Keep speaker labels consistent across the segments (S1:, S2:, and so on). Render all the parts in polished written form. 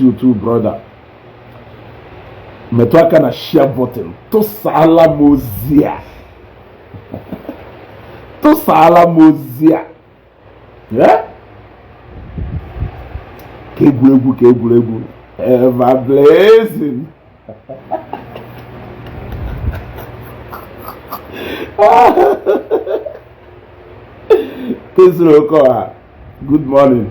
S1: Miss you too, brother. Metụ aka na share button, tụsala m ozi a, tụsala m ozi a. Yeah? Ka egwuregwu, ka egwuregwu, ever blazing. Kesiri Okoha, good morning.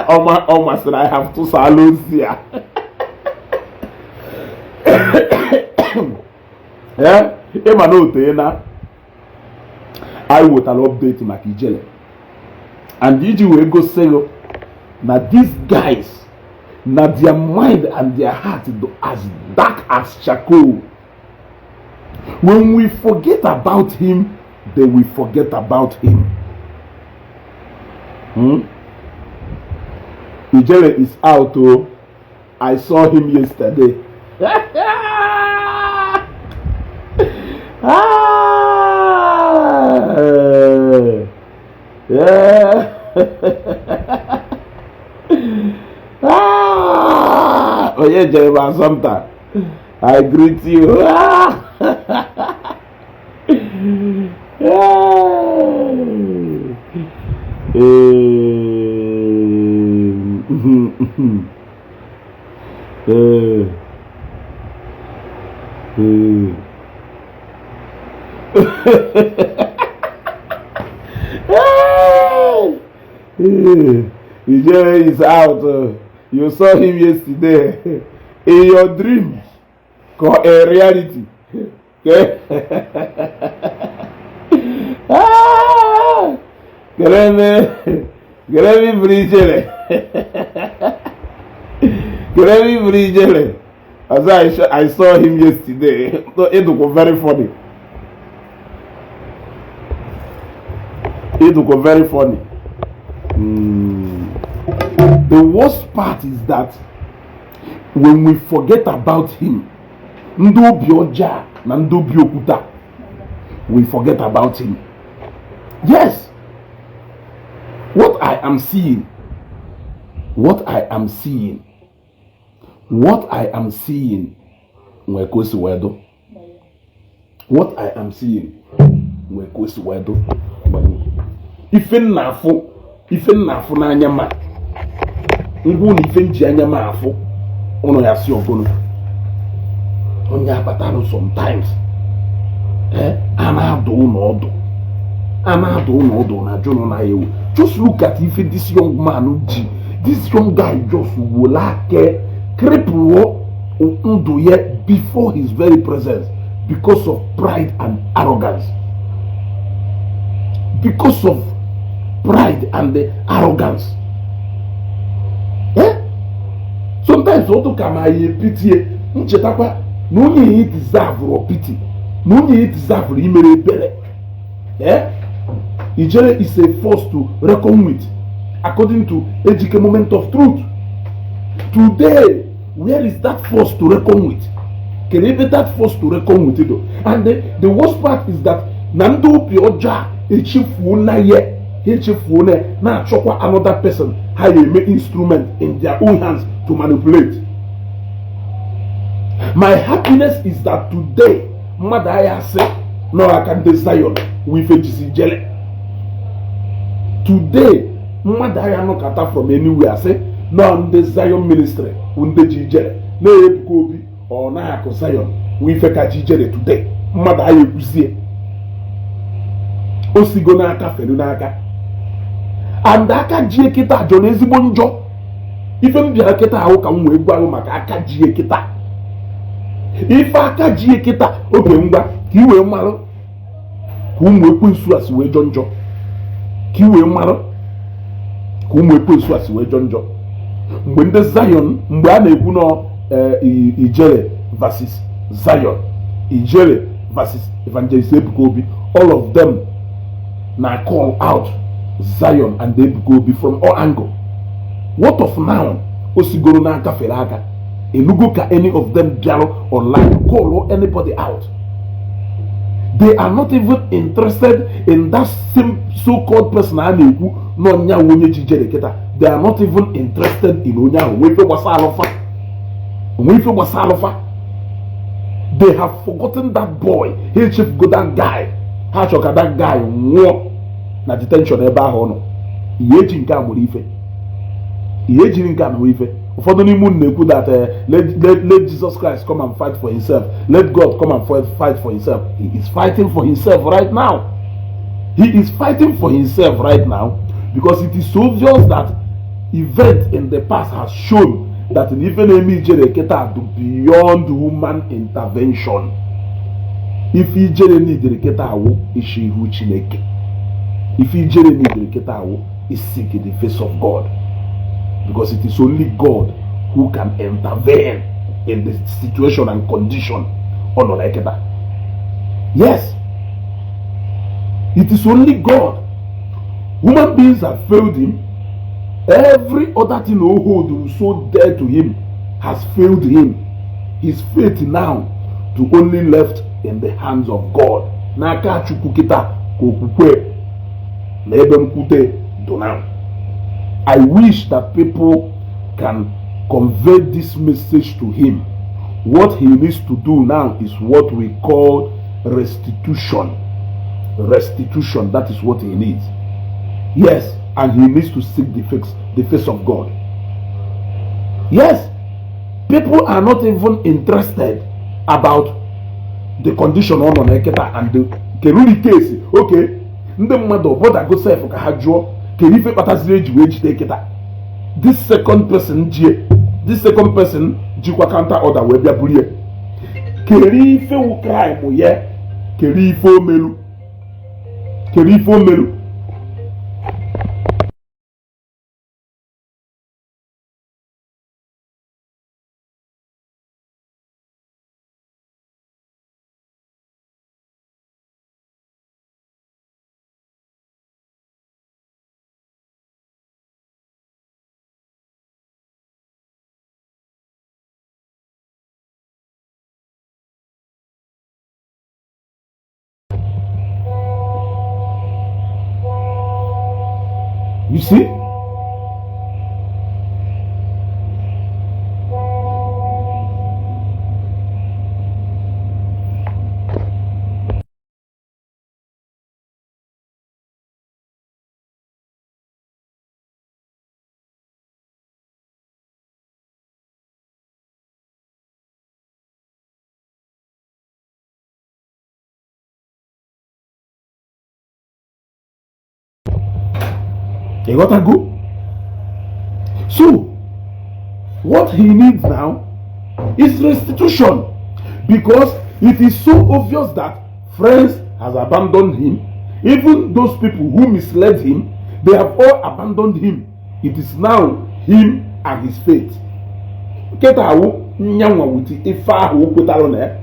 S1: Ọ masịrị I have tụsala ozi a. Ị ma na o teena anyị wetara update maka Ijele, and iji wee gosi gị na these guys na their mind and their heart as dark as charcoal. When we forget about him, they will forget about him. Ijele is out oh. I saw him yesterday. Ah, yeah. Ah, onye jere m asọmta, I greet you. Ah. Ijele is out. You saw him yesterday in your dreams or in reality. Okay. Ah! Keleme, keleme buru ijele. Keleme buru ijele. As I saw him yesterday. It was very funny. It was very funny. The worst part is that when we forget about him, ndị obi ọjọọ na ndị obi okwuta, we forget about him. Yes, what I am seeing, what I am seeing, what I am seeing nwee ka o si wee dụ. What I am seeing nwee ka o si wee dụ. Ife m na-afụ, ife m na-afụ n'anya ma ngwa na ife m ji anya m afụ ụnụ ya si ọgụnụ onye abatalụ sometimes a na-adụ ụnụ ọdụ, a na-adụ ụnụ ọdụ na ajụ ụnụ na ewu. Just look at ife this young man ji, this young guy just wole aka cripple ndụ ya before his very presence because of pride and arrogance, because of pride and the arrogance. Sometimes ọ dụ ka ma ya epitie nchetakwa na onye ya deserve pity, na onye ya deserve imere ebere. Ijele is a force to reckon with, according to Ejike Moment of Truth. Today, where is that force to reckon with? Kedu ebe that force to reckon with do? And the worst part is that na ndị obi ọjọọ echefuo na ya, echefuo na na-achọkwa another person ha ya eme instrument in their own hands to manipulate. My happiness is that today mmadụ agha asị nọ aka ndị Zion wụ ife jisi Ijele. Today mmadụ agha nọkọta from anywhere asị nọ ndị Zion ministry wụ ndị ji Ijele, na-Ebuka Obi ọ na-akụ Zion wụ ife ka ji Ijele. Today mmadụ agha ekwuzie o sigo n'aka felu n'aka, and aka ji kịta jọrọ ezigbo njọ. Ife m bịara kịta ahụ ka m wee gwa maka aka ji kịta, ife aka ji kịta oge ngwa ka i wee marụ ka ụmụ ekwensu a si wee jọ njọ, ka i wee marụ ka ụmụ ekwensu a si wee jọ njọ. Mgbe ndị Zion, mgbe a na-ekwu nọ Ijele versus Zion, Ijele versus Evangelist Ebuka Obi, all of them na call out Zion and Ebuka Obi from all angle. What of now? O sigoro n'aka fere aka enugo ka any of them bịarụ online call anybody out. They are not even interested in that same so-called person a na-ekwu na ọnya onye ji Ijele kịta. They are not even interested in onye ahụ. Onwe ife gbasara fa, onwe ife gbasara fa. They have forgotten that boy. Ha echefugo that guy. Ha chọ ka that guy nwụọ na detention ebe ahụ ọ nọ. Ihe eji nke a mụrụ ife, ihe ejiri nke a mụrụ ife. Ụfọdụ n'ime unu na-ekwu that let Jesus Christ come and fight for himself, let God come and fight for himself. He is fighting for himself right now. He is fighting for himself right now because it is obvious that event in the past has shown that ife na-eme Ijele kịta do beyond human intervention. Ife Ijele nidiri kịta awụ ishi ihu Chineke. Ife Ijele nidiri kịta awụ is seek the face of God, because it is only God who can intervene in the situation and condition ọ nọ na kịta. Yes, it is only God. Human beings have failed him. Every other thing o hold so dear to him has failed him. His faith now to only left in the hands of God. N'aka Chukwu kịta ka okwukwe na ebe nkwute do now. I wish that people can convey this message to him. What he needs to do now is what we call restitution. Restitution, that is what he needs. Yes, and he needs to seek the face of God. Yes, people are not even interested about the condition ọ nọ na kịta and the keruri case. Okay, ndị mmadụ bọdago sef ka ha jụọ kedu ife kpataziri eji wee jide kịta this second person jie, this second person jikwa counter order wee bịa burie. Kedu ife wu crime ya? Kedu ife omelu? Kedu ife omelu? You see? You gotta go. So, what he needs now is restitution, because it is so obvious that friends has abandoned him. Even those people who misled him, they have all abandoned him. It is now him and his faith. Kịta awụ nyanwa with ife ahụ o kwetara na ya.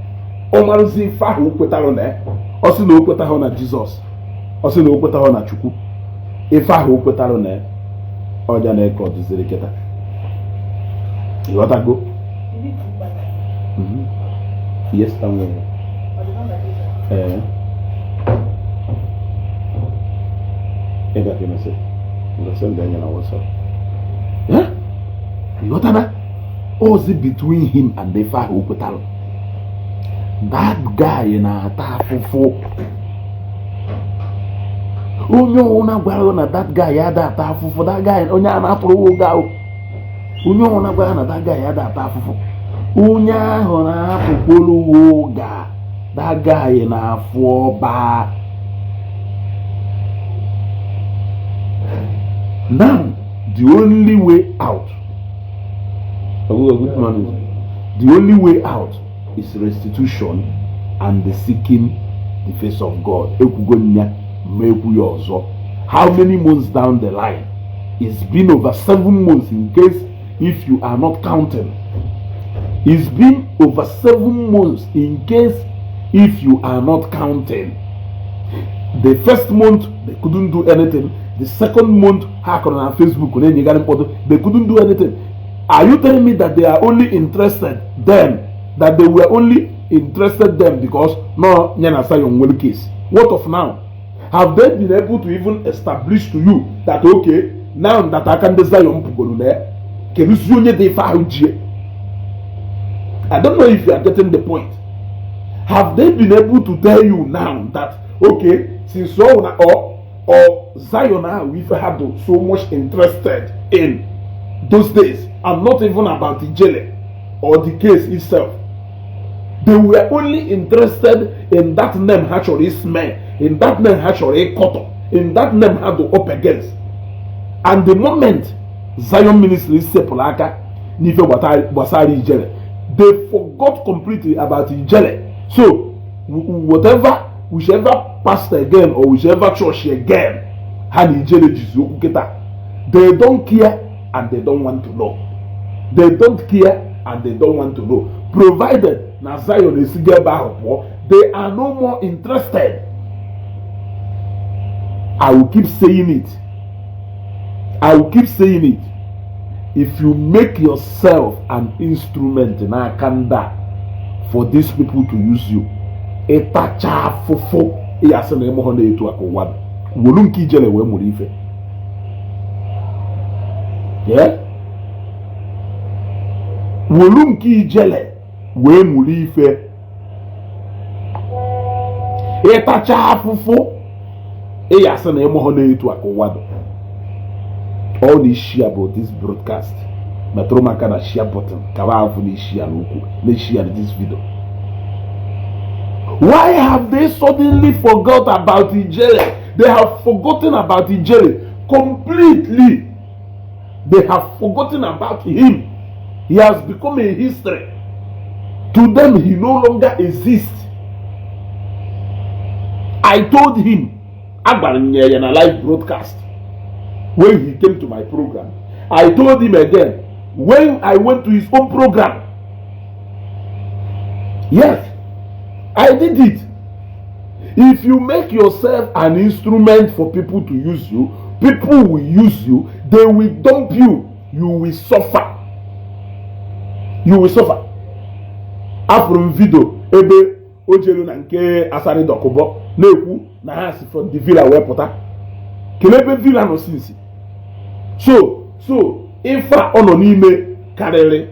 S1: Ọ marụzi ife ahụ o kwetara na ya. Ọ sị na o kwetahụ na Jizọs, ọ sị na o kwetahụ na Chukwu. Ife ahụ o kwetara na ya, ọja na-eke ọ dịziri kịta. Ịghọtago? Yes, I'm with you. Ebe a ka emesị. Send anya na WhatsApp. Yeah? Ịghọtana? Ozi between him and ife ahụ o kwetara. That guy na-ata afụfụ. Onye ọwụna gwara na that guy ada ata afụfụ, that guy onye a na-atụrụ oge ahụ. Onye ọwụna gwara na that guy ada ata afụfụ. Onye ahụ na-atụkwuru ụga. That guy na-afụ ọba. Now, the only way out, oh, good morning. The only way out is restitution and the seeking the face of God. Ekwugo nya, ma ekwu ya ọzọ. How many months down the line? It's been over 7 months, in case if you are not counting. It's been over 7 months in case if you are not counting. The first month, they couldn't do anything. The second month, hack on Facebook, they couldn't do anything. Are you telling me that they are only interested then, that they were only interested them because no ya na Zion nwere case. What of now? Have they been able to even establish to you that okay, now that aka ndị Zion pụgoro na ya, kedụzi onye dị ife ahụ jie? I don't know if you are getting the point. Have they been able to tell you now that okay, since all na or Zion ahụ ife ha do so much interested in those days, and not even about Ijele or the case itself? They were only interested in that name ha chọrọ isme, in that name ha chọrọ ịkọtọ, in that name ha do up against. And the moment Zion Ministry sepụrụ aka n'ife gbasara Ijele, they forgot completely about Ijele. So whatever, whichever pastor again or whichever church again ha na Ijele jizi okwu kịta, they don't care and they don't want to know. They don't care and they don't want to know. Provided na Zion esigo ebe ahụ pụọ, they are no more interested. I will keep saying it. I will keep saying it. If you make yourself an instrument n'aka ndị a for these people to use you, ịtacha afụfụ, ị asị na ịmụhụ na-etu aka ụwa dị. Wolu nke Ijele wee mụrụ ife. Yeah? Wolu nke Ijele wee mụrụ ife. Ịtacha afụfụ, ị asị na ịmụhụ na-etu aka ụwa dị. All the share about this broadcast, metụrụ m aka na share button ka afụ na share n'okwu na share this video. Why have they suddenly forgot about Ijele? They have forgotten about Ijele completely. They have forgotten about him. He has become a history. To them, he no longer exists. I told him, agbara m ya na live broadcast when he came to my program. I told him again when I went to his own program. Yes, I did it. If you make yourself an instrument for people to use you, people will use you, they will dump you, you will suffer. You will suffer. Afụrụ m video ebe o jelu na nke Asari Dokubo na-ekwu na ha si from the villa wee pụta. Kelee ebe villa nọ since. So ife a ọ nọ n'ime karịrị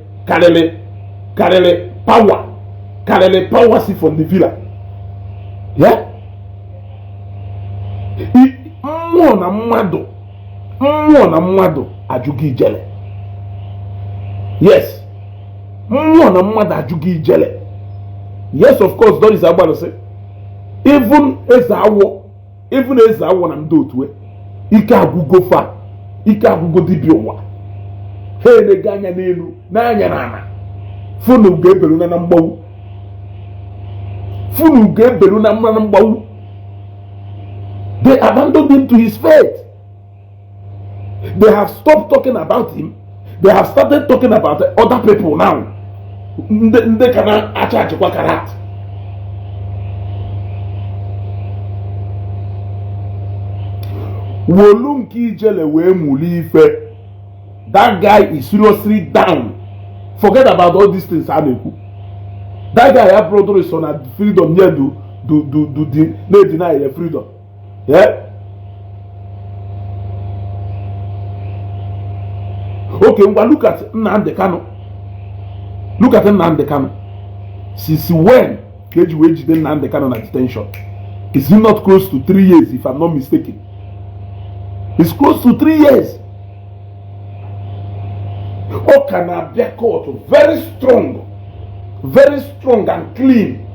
S1: power, karịrị power si from the villa. Yeah? Mmụọ na mmadụ ajụghị Ijele. Yes, mmụọ na mmadụ ajụghị Ijele. Yes, of course, Doris Agbalụsị, even eze awọ, even eze awọ na ndị otu ike agwụgo fa, ike agwụgo dibịa ụwa. Ha enego anya n'elu n'anya n'ala, funu ga-ebelu na mgbawu, funu ga-ebelu na mgbawu. They abandoned him to his fate. They have stopped talking about him. They have started talking about other people now. Ndị ka na-acha achịkwa karat. Wolu nke Ijele wee mụrụ ife. That guy is seriously down. Forget about all these things a na-ekwu. That guy abụrụ so na freedom nye du du du du di na-edeny ya freedom. Yeah? Okay, ngwa, look at Nnamdi Kanu. Look at Nnamdi Kanu. Since when ka eji wee jide Nnamdi Kanu na detention? Is he not close to 3 years, if I'm not mistaken? It's close to 3 years. Ọ ka na-abịa court very strong, very strong and clean.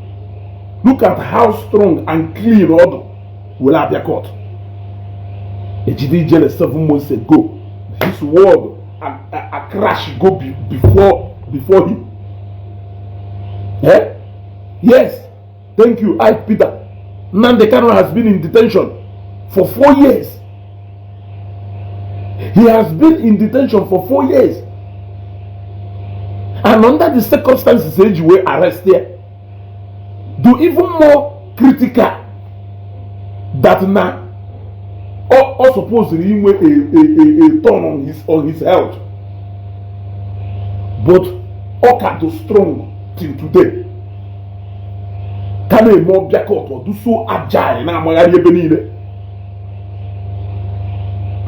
S1: Look at how strong and clean ọ dị were abịa court. Ejide Ijele 7 months ago. His word a crash go before him. Eh? Yes. Thank you, Ike Peter. Nnamdi Kanu has been in detention for 4 years. He has been in detention for 4 years. And under the circumstances eji wee arrest here, do even more critical that na ọ supposed inwe a turn on his health. But ọ ka dị strong till today. Ka na-eme ọbịa court, ọdụ so agile, na-amagharị ebe niile.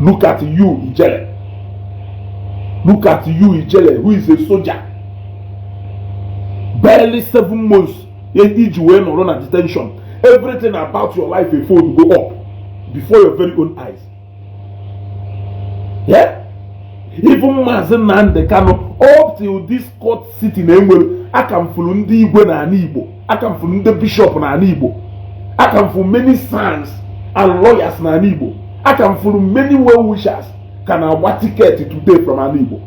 S1: Look at you, Ijele. Look at you, Ijele, who is a soldier. Barely 7 months iji wee nọrọ na detention, everything about your life a fold go up before your very own eyes. Yeah? Even Maazị Nnamdi Kanu, up till this court sitting enwere, aka m fụrụ ndị igwe n'ala Igbo, aka m fụrụ ndị bishop n'ala Igbo, aka m fụrụ many sons and lawyers n'ala Igbo, aka m fụrụ many well wishers ka na-agba ticket today from ala Igbo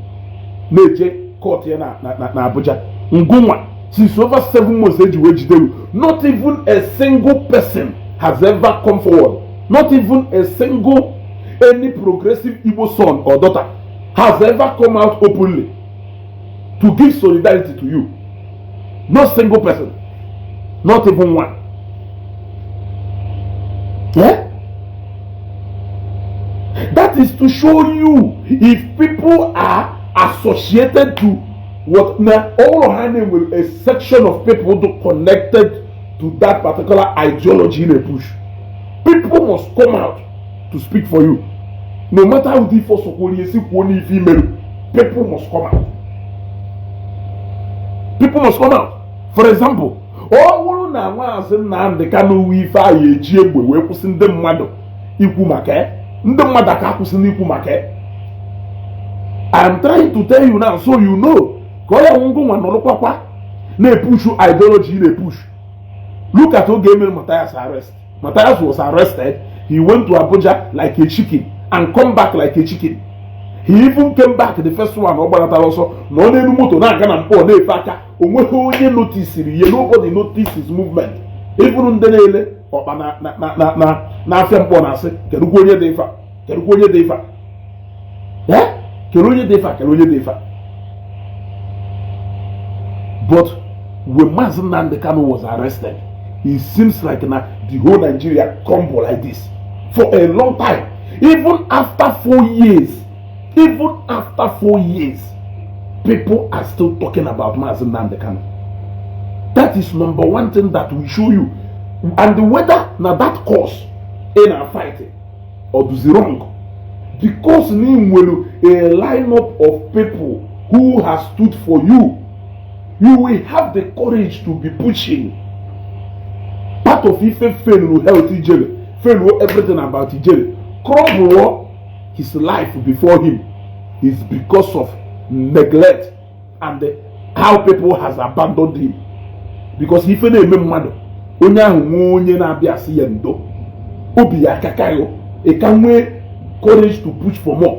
S1: na-eje court ya na Abuja. Ngụnwa, since over 7 months eji wee jide you, not even a single person has ever come forward. Not even a single any progressive Igbo son or daughter has ever come out openly to give solidarity to you. No single person, not even one. Yeah? That is to show you, if people are associated to what now, all of with a section of people do connected to that particular ideology in a push. People must come out to speak for you. No matter how the force of female, people must come out. People must come out. For example, ọ bụrụ na Maazị Nnamdi Kanu ife anyị eji egbe wee kwụsị ndị mmadụ ikwu maka ya, ndị mmadụ aka akwụsị n'ikwu maka ya. I am trying to tell you now so you know, ka ọ ya ngụ nwa nọrọkwakwa na-epushu ideology na-epush. Look at oge emere Matthias arrest. Matthias was arrested. He went to Abuja like a chicken and come back like a chicken. He even came back, the first one ọ gbaratara ọsọ na ọ n'elu moto na-aga na mkpọ na-efe aka, o nweghị onye notisiri ihe. Nobody notice his movement. Even ndị na-ele ọkpa na na na na na n'afịa mkpọ na-asị, "Kedụkwa onye dị ife a? Kedụkwa onye dị ife a? Eh? Kedu onye dị ife a? Kedu onye dị ife a?" But when Mazi Nnamdi Kanu was arrested, it seems like na the whole Nigeria crumble like this for a long time. Even after 4 years, even after 4 years, people are still talking about Mazi Nnamdi Kanu. That is number one thing that will show you. And whether na that cause in our fighting or is wrong, because ni nwere a lineup of people who has stood for you, you will have the courage to be pushing. Part of ife fail health Ijele, fail everything about Ijele, crumble his life before him, is because of neglect and how people has abandoned him. Because ife na-eme mmadụ, onye ahụ nwee onye na-abịa asị ya ndo, obi ya akakaghị, ị ka nwee courage to push for more.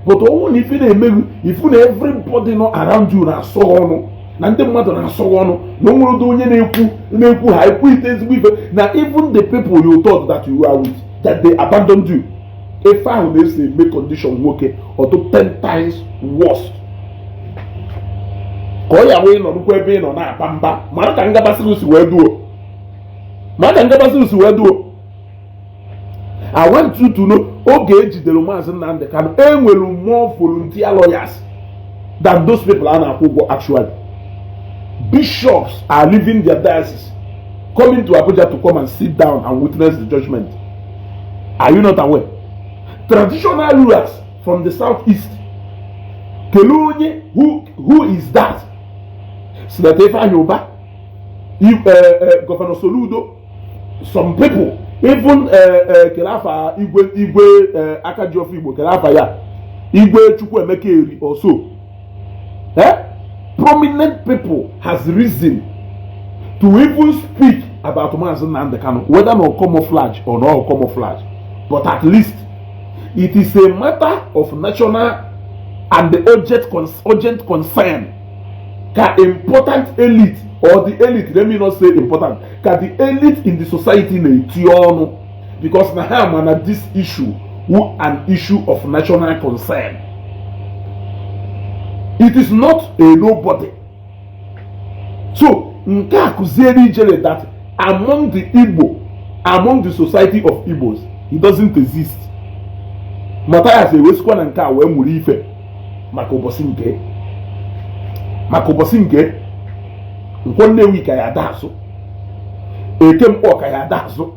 S1: But ọnwụ na ife na-emeghu ifu na everybody nọ around you na-asọ ọnụ, na ndị mmadụ na-asọ ọnụ, na o nwere ụdị onye na-ekwu na-ekwu ha ekwu ite ezigbo ife, na even the people you thought that you are with, that they abandoned you. Ife ahụ na-esi eme condition nwoke ọtụ 10 times worse, ka ọ ya wee nọrụkwa ebe ị nọ na-aba mba. Mara ka ngabasị si wee duo, mara ka ngabasị si wee duo. I want you to know, oge ejidere Maazị Nnamdi Kanu, enwere more volunteer lawyers than those people a na-akwụ ụgwọ. Actually, bishops are leaving their diocese, coming to Abuja to come and sit down and witness the judgment. Are you not aware? Traditional rulers from the southeast, kelee onye, who is that? Senator Ifeanyi Uba, Governor Soludo, some people, even kele afa igwe, igwe aka ji ọfọ Igbo, kele afa ya, Igwe Chukwuemeka Eri also. Eh? Prominent people has reason to even speak about Maazị Nnamdi Kanu, whether no camouflage or no camouflage, but at least it is a matter of national and the urgent concern ka important elite, or the elite, let me not say important, ka the elite in the society na-eti ọnụ, because na ha ma na this issue wu an issue of national concern. It is not a nobody. So nke a kụziere Ijele that among the Igbo, among the society of Igbos, it doesn't exist. Matthias ewesikwa na nke a wee mụrụ ife maka ụbọchị nke, maka ụbọchị nke Nkwọ Nnewi ka ya ada asụ. Eke Mkpọ ka ya ada azụ,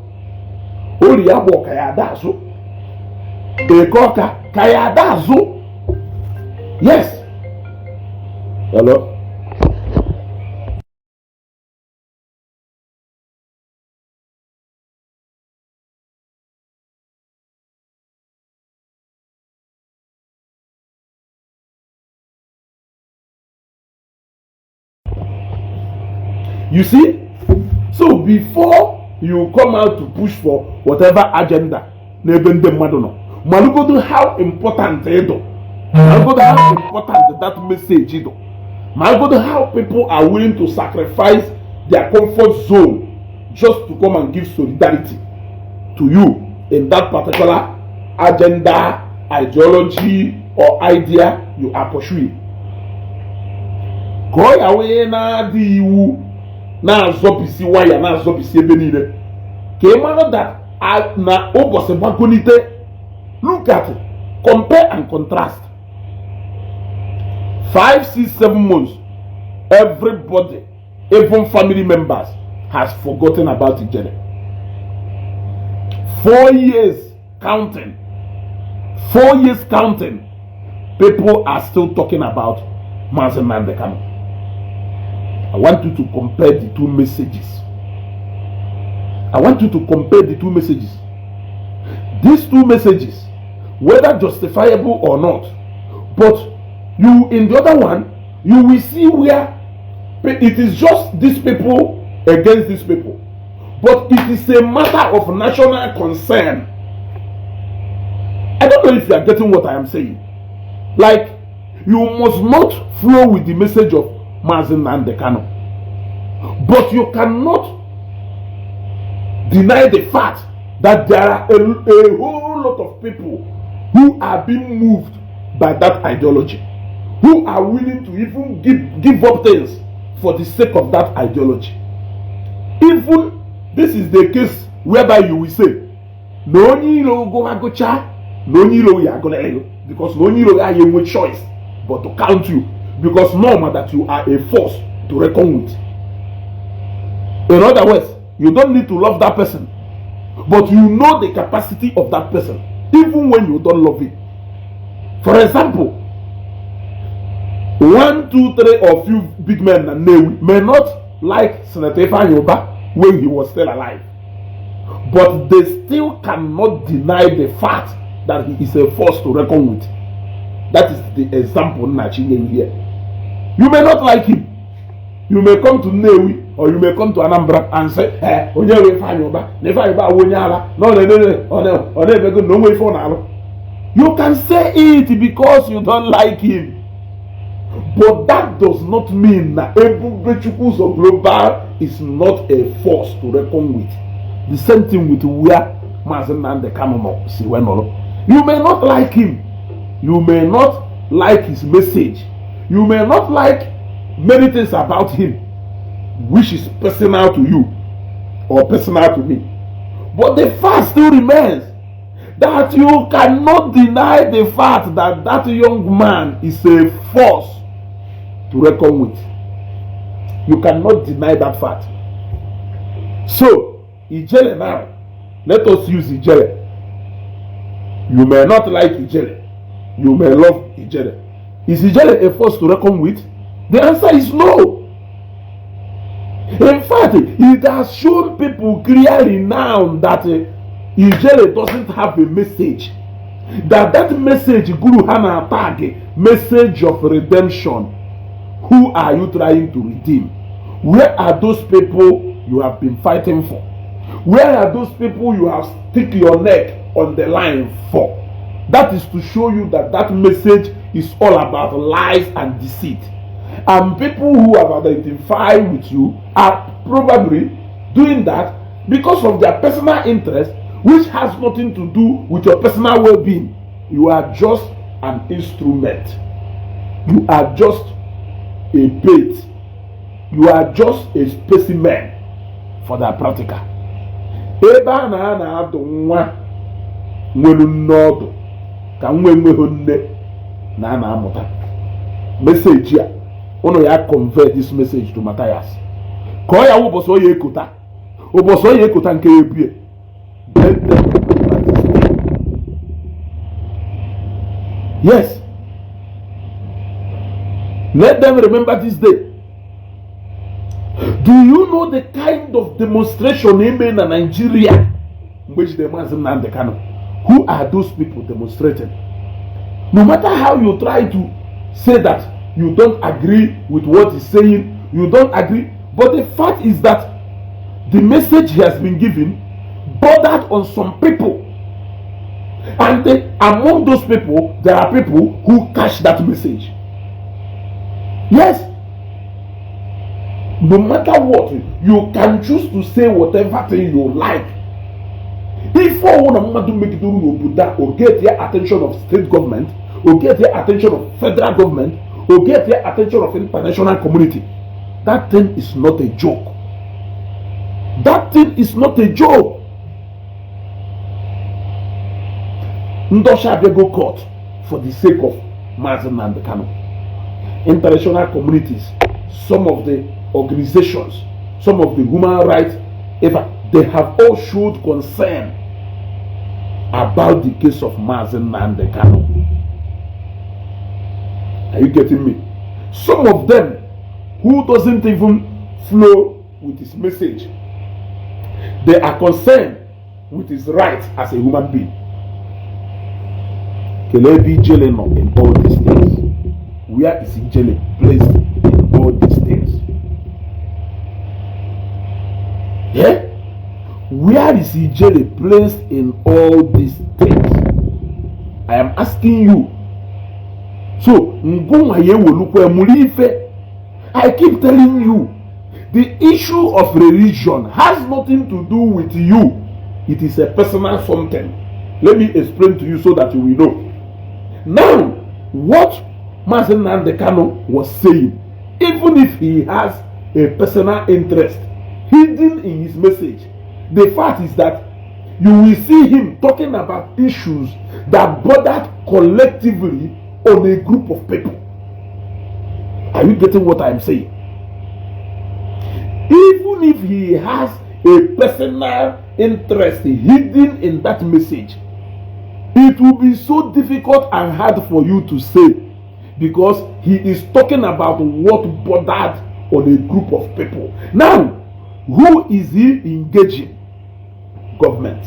S1: Orie Agbọ ka ya ada azụ, Eke Ọka ka ya ada azụ. Yes, hello. You see, so before you come out to push for whatever agenda n'ebe ndị mmadụ nọ, malụgodo how important ị dụ, malụgodo how important that message dụ, malụgodo how people are willing to sacrifice their comfort zone just to come and give solidarity to you in that particular agenda, ideology or idea you are pursuing. Ka ọ ya wee na-adị iwu na-azọpisi waya, na-azọpisi ebe niile, ka ị mara that na ụbọchị gbagonite. Look at, compare and contrast: 5, 6, 7 months, everybody, even family members, has forgotten about Ijele. 4 years counting, 4 years counting, people are still talking about Mazi Nnamdi Kanu. I want you to compare the two messages. I want you to compare the two messages. These two messages, whether justifiable or not, but you, in the other one, you will see where it is just these people against these people, but it is a matter of national concern. I don't know if you are getting what I am saying. Like, you must not flow with the message of Mazi Nnamdi Kanu, but you cannot deny the fact that there are a whole lot of people who are being moved by that ideology, who are willing to even give up things for the sake of that ideology. Even this is the case whereby you will say na onye iro gụagụcha na onye iro ya agụla ego, because na onye iro ya enwe choice but to count you, because normal that you are a force to reckon with. In other words, you don't need to love that person, but you know the capacity of that person even when you don't love it. For example, one, two, three or few big men na Nnewi may not like Senator Ifeanyi Uba when he was still alive, but they still cannot deny the fact that he is a force to reckon with. That is the example Nna here. You may not like him. You may come to Nnewi or you may come to Anambra and say, "Eh, onye wụ Ifeanyi Uba na Ifeanyi Uba awụ onye ala na ọ na-eme ọ na-emego na onwe ife ọ na-alụ." You can say it because you don't like him, but that does not mean na Ebubechukwu Ụzọ Global is not a force to reckon with. The same thing with where Mazi Nnamdi Kanu nọ si wee nọrọ. You may not like him, you may not like his message, you may not like many things about him which is personal to you or personal to me, but the fact still remains that you cannot deny the fact that that young man is a force to reckon with. You cannot deny that fact. So Ijele now, let us use Ijele. You may not like Ijele, you may love Ijele. Is Ijele a force to reckon with? The answer is no. In fact, it has shown people clearly now that Ijele doesn't have a message, that that message guru ha na-tag message of redemption. Who are you trying to redeem? Where are those people you have been fighting for? Where are those people you have stick your neck on the line for? That is to show you that that message is all about lies and deceit, and people who have identified with you are probably doing that because of their personal interest, which has nothing to do with your personal well-being. You are just an instrument, you are just a bait, you are just a specimen for their practical. Ebe a na a na-adụ nwa nwere nne ọdụ ka nwa enweghị nne na a na-amụta message a. Ụnụ ya convey this message to Matthias ka ọ ya wụ ụbọchị ọ ya ekota. Ụbọchị ọ ya ekota nke ya ebue. Let them remember this day. Yes, let them remember this day. Do you know the kind of demonstration eme na Nigeria mgbe ejidere Maazị Nnamdi Kanu? Who are those people demonstrating? No matter how you try to say that you don't agree with what he's saying, you don't agree, but the fact is that the message he has been given bordered on some people, and among those people there are people who catch that message. Yes, no matter what, you can choose to say whatever thing you like. Ife ọwụna mmadụ megidere n'obodo a, o get ya attention of state government, o get ya attention of federal government, o get ya attention of international community. That thing is not a joke. That thing is not a joke. Ndị ọcha abịago court for the sake of Maazị Nnamdi Kanu. International communities, some of the organizations, some of the human rights, in fact, they have all showed concern about the case of Maazị Nnamdi Kanu. Are you getting me? Some of them who doesn't even flow with his message, they are concerned with his right as a human being. Kelee ebe Ijele nọ in all these things? Where is Ijele placed in all these things? Yeah? Where is Ijele placed in all these things? I am asking you. So, ngụnwa ya ewelukwa mụrụ ife. I keep telling you, the issue of religion has nothing to do with you. It is a personal something. Let me explain to you so that you will know. Now, what Mazi Nnamdi Kanu was saying, even if he has a personal interest hidden in his message, the fact is that you will see him talking about issues that bordered collectively on a group of people. Are you getting what I'm saying? Even if he has a personal interest hidden in that message, it will be so difficult and hard for you to say, because he is talking about what bothered on a group of people. Now, who is he engaging? Government.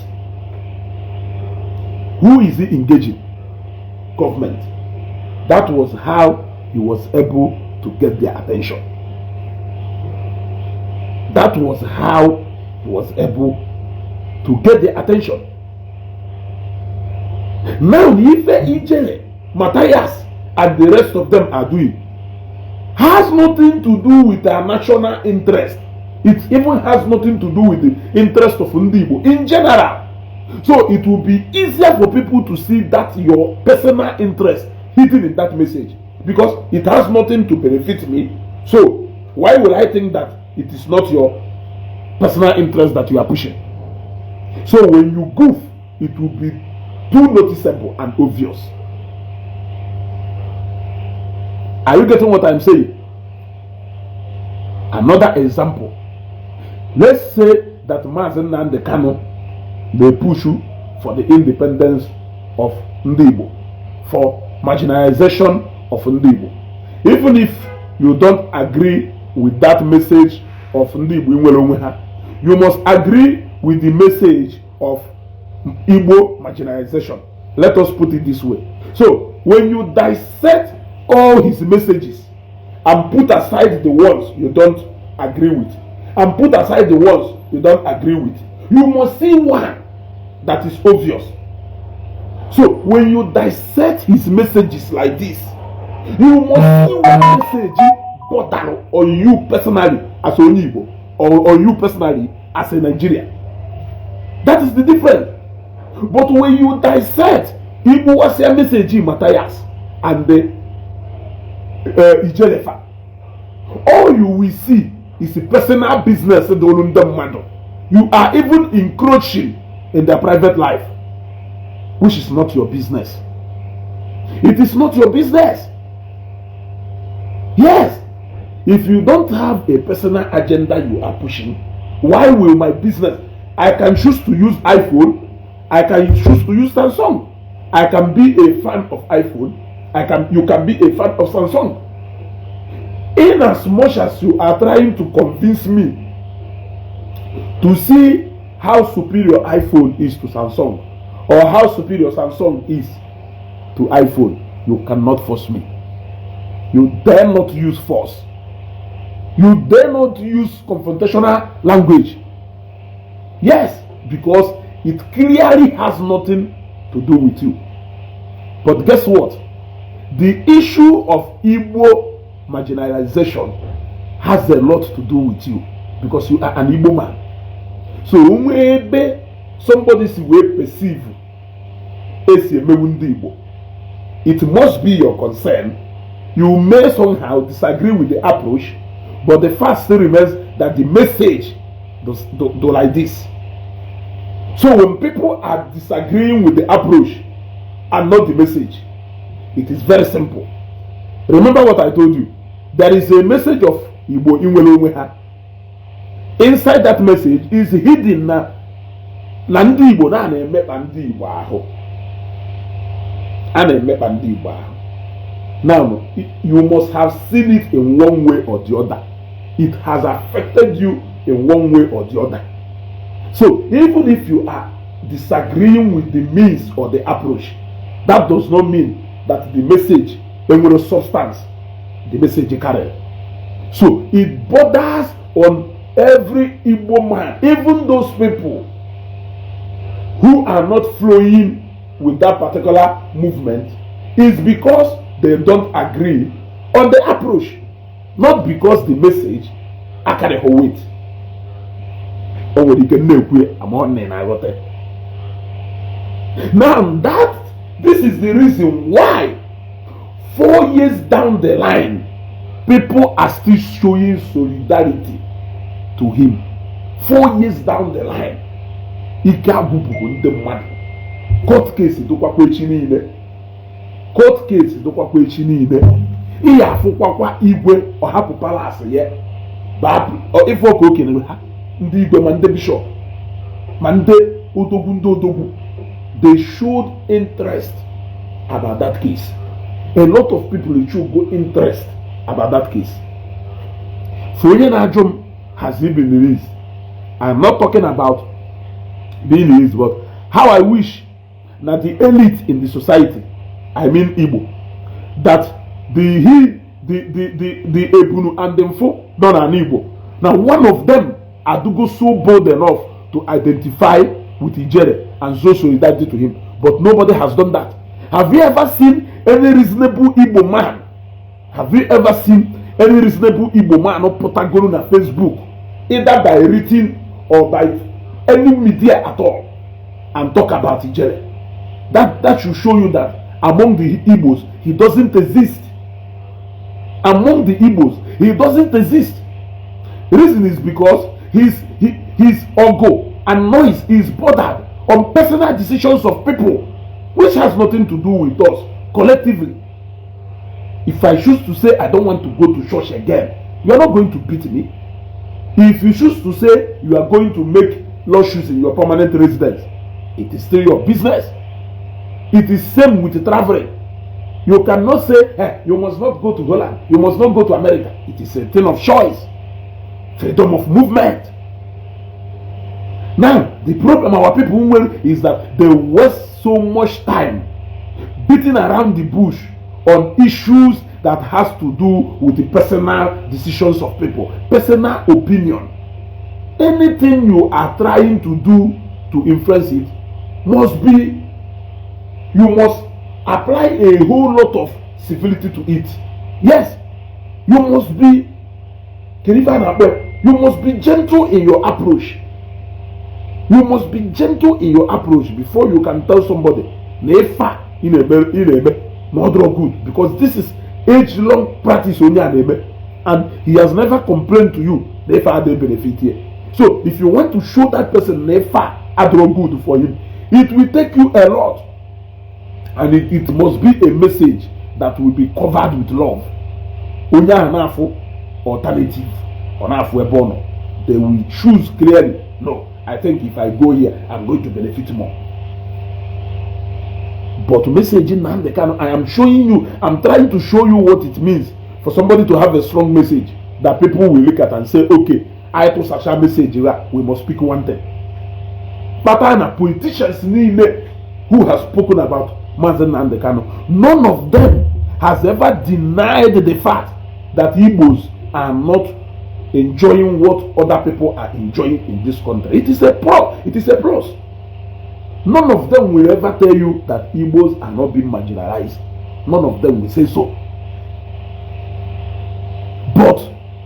S1: Who is he engaging? Government. That was how he was able to get their attention. That was how he was able to get their attention. Now, ife Ijele, Matthias, and the rest of them are doing has nothing to do with our national interest. It even has nothing to do with the interest of Ndị Igbo in general. So it will be easier for people to see that your personal interest hidden in that message, because it has nothing to benefit me. So why would I think that it is not your personal interest that you are pushing? So when you goof, it will be too noticeable and obvious. Are you getting what I'm saying? Another example. Let's say that Mazi Nnamdi Kanu may push you for the independence of Ndị Igbo, for marginalization of Ndị Igbo. Even if you don't agree with that message of Ndị Igbo inwere onwe ha, you must agree with the message of Igbo marginalization. Let us put it this way. So, when you dissect all his messages and put aside the ones you don't agree with, and put aside the ones you don't agree with, you must see one that is obvious. So, when you dissect his messages like this, you must see one message bother on you personally as onye Igbo, or on you personally as a Nigerian. That is the difference. But when you dissect Igbo wasia message Matthias and the Ijelefa, all you will see is a personal business. You are even encroaching in their private life, which is not your business. It is not your business. Yes, if you don't have a personal agenda you are pushing, Why will my business? I can choose to use iPhone, I can choose to use Samsung. I can be a fan of iPhone, I can you can be a fan of Samsung. In as much as you are trying to convince me to see how superior iPhone is to Samsung or how superior Samsung is to iPhone, you cannot force me. You dare not use force. You dare not use confrontational language. Yes, because it clearly has nothing to do with you. But guess what? The issue of Igbo marginalization has a lot to do with you because you are an Igbo man. So onwe ebe somebody si wee perceive esi emewu ndị Igbo, it must be your concern. You may somehow disagree with the approach, but the fact still remains that the message does do like this. So when people are disagreeing with the approach and not the message, it is very simple. Remember what I told you. There is a message of Igbo inwere onwe ha. Inside that message is hidden na ndị Igbo na na-emekpa ndị Igbo ahụ. A na-emekpa ndị Igbo ahụ. Now, you must have seen it in one way or the other. It has affected you in one way or the other. So even if you are disagreeing with the means or the approach, that does not mean that the message enwere substance the message carry. So it borders on every Igbo man, even those people who are not flowing with that particular movement, is because they don't agree on the approach, not because the message akarịghị weight. O nwere ike na-ekwu ama ọ na na-aghọta. Now that this is the reason why 4 years down the line, people are still showing solidarity to him. 4 years down the line, ike agwụbụghị ndị mmadụ. Court case dụkwakwa echi niile, court case dụkwakwa echi niile. Ihe afụkwakwa igwe ọhapụ palace ya ife ọka o kenere ha, ndị igwe ma ndị bishọp ma ndị odogwu, ndị odogwu, they showed interest about that case. A lot of people show go interest about that case. For onye na-ajụ m, has he been released? I'm not talking about being released, but how I wish na the elite in the society, I mean Igbo, that the he the Ebunu and the Mfo nọ n'ala Igbo, now one of them adugo so bold enough to identify with Ijere and show solidarity to him, but nobody has done that. Have you ever seen any reasonable Igbo man? Have you ever seen any reasonable Igbo man pụtagoro na Facebook, either by written or by any media at all, and talk about Ijere? That should show you that among the Igbos, he doesn't exist. Among the Igbos, he doesn't exist. Reason is because his ogo and noise is bothered on personal decisions of people, which has nothing to do with us collectively. If I choose to say I don't want to go to church again, you are not going to beat me. If you choose to say you are going to make lawsuits in your permanent residence, it is still your business. It is same with traveling. You cannot say, "Hey, you must not go to Holland, you must not go to America." It is a thing of choice, freedom of movement. Now, the problem our people will is that they waste so much time beating around the bush on issues that has to do with the personal decisions of people, personal opinion. Anything you are trying to do to influence it must be, you must apply a whole lot of civility to it. Yes, you must be, you must be gentle in your approach. You must be gentle in your approach before you can tell somebody na ife a ị na-eme na ọ dịrọ good, because this is age long practice onye a na-eme and he has never complained to you na ife a dey benefit here. So if you want to show that person na ife a adịrọ good for him, it will take you a lot, and it must be a message that will be covered with love. Onye ahụ na-afụ alternative, ọ na-afụ ebe ọ nọ. They will choose clearly, no, I think if I go here, I'm going to benefit more. But message Nnamdi Kanu, I am showing you, I'm trying to show you what it means for somebody to have a strong message that people will look at and say, okay, I to Sasha message, we must speak one thing. Kpatara na politicians niile who has spoken about Mazi Nnamdi Kanu, none of them has ever denied the fact that Igbos are not enjoying what other people are enjoying in this country. It is a pro. It is a plus. None of them will ever tell you that Igbos are not being marginalized. None of them will say so. But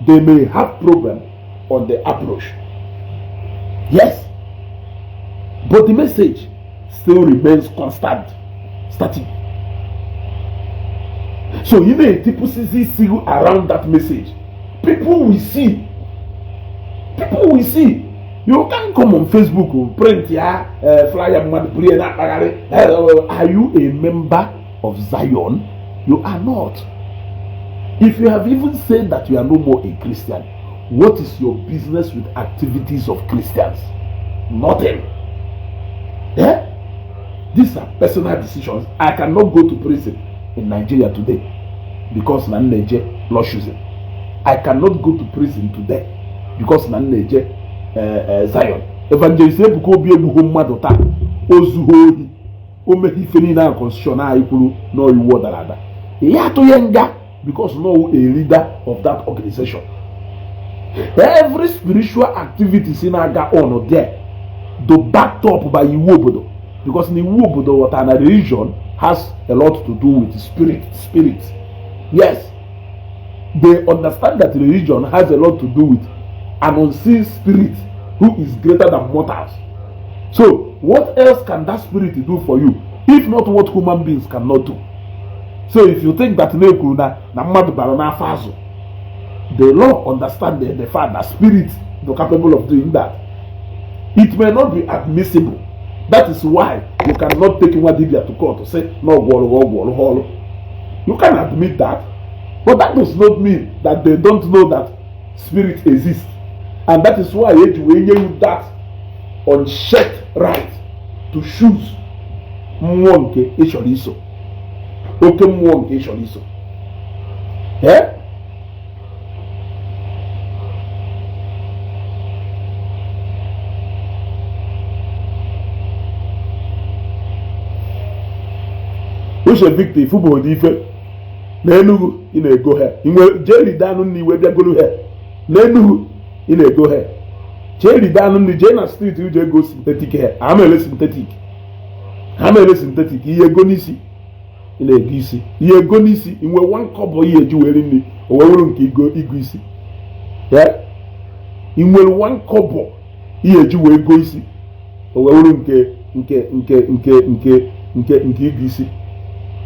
S1: they may have problem on the approach. Yes. But the message still remains constant, static. So you may see around that message. People will see. People will see. You can't come on Facebook, print ya flyer mmadụ buru ya na-akpagharị. Are you a member of Zion? You are not. If you have even said that you are no more a Christian, what is your business with activities of Christians? Nothing. Eh? These are personal decisions. I cannot go to prison in Nigeria today because na m na-eje Lord Choosing. I cannot go to prison today because na m na-eje Zion. Evangelist Ebuka Obi egbughị mmadụ taa, o zughị ohi, o meghe ife niile ahụ constitution anyị kwuru na iwu dara ada. Ya atụghị nga because no a leader of that organization. Every spiritual activity si na-aga on there do backed up by iwu obodo, because na iwu obodo ghọtara na religion has a lot to do with spirit. Yes, they understand that religion has a lot to do with an unseen spirit who is greater than mortals. So what else can that spirit do for you if not what human beings cannot do? So if you think that na ekwuru na mmadụ bara n'afọ azụ, the law understand the fact that spirit is capable of doing that. It may not be admissible. That is why you cannot take nwa dibia to court to say na ọgwụ ọrụ ọgwụ ọrụ ọrụ. You can admit that, but that does not mean that they don't know that spirit exists. And that is why eji wee nye you that unchecked right to choose mmụọ nke ị chọrọ iso, oke mmụọ nke ị chọrọ iso. Eh? Uche Victor ifubodo ife na Enugu ị na-ego ha jee ride anụ nri wee bịagolu ha na Enugu ị na-ego ha jee ride anụ nri jee na street uje ego synthetic ha ama ele synthetic ha ma ele synthetic ihe ego n'isi ị na-ego isi ihe ego n'isi inwe one kobo ihe eji were nri o wee wuru nke igo isi ị nwere one kobo ihe eji wee go isi o wee wuru nke nke nke nke nke nke nke igo isi.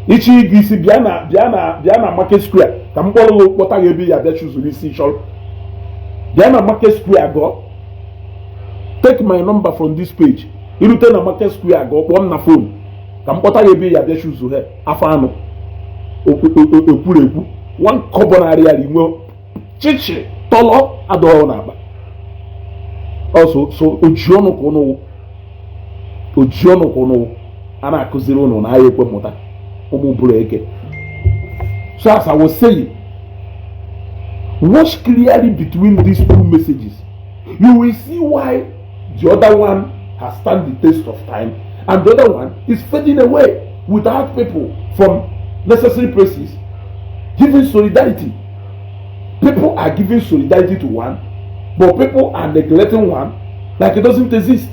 S1: Ichi igo isi bịa na market square ka m kpọrọ gị kpọta gị ebe ya bịa chụzuru isi chọrọ. Bịa na market square gụọ, take my number from this page, irute na market square gụọ, kpọọ m na phone ka m kpọta gị ebe ya bịa chụzuru ha afọ anụ ekwuru ekwu one kobo narị ya inwe chichi tọlọ adọghọ n'akpa. Also so oji ọnụ ka ụnụ oji ọnụ ka ụnụ a na-akụziri ụnụ na ahịa ekwe mmụta ụmụ bụrụ eke. So as I was saying, watch clearly between these two messages. You will see why the other one has stand the test of time and the other one is fading away without people from necessary places giving solidarity. People are giving solidarity to one, but people are neglecting one like it doesn't exist.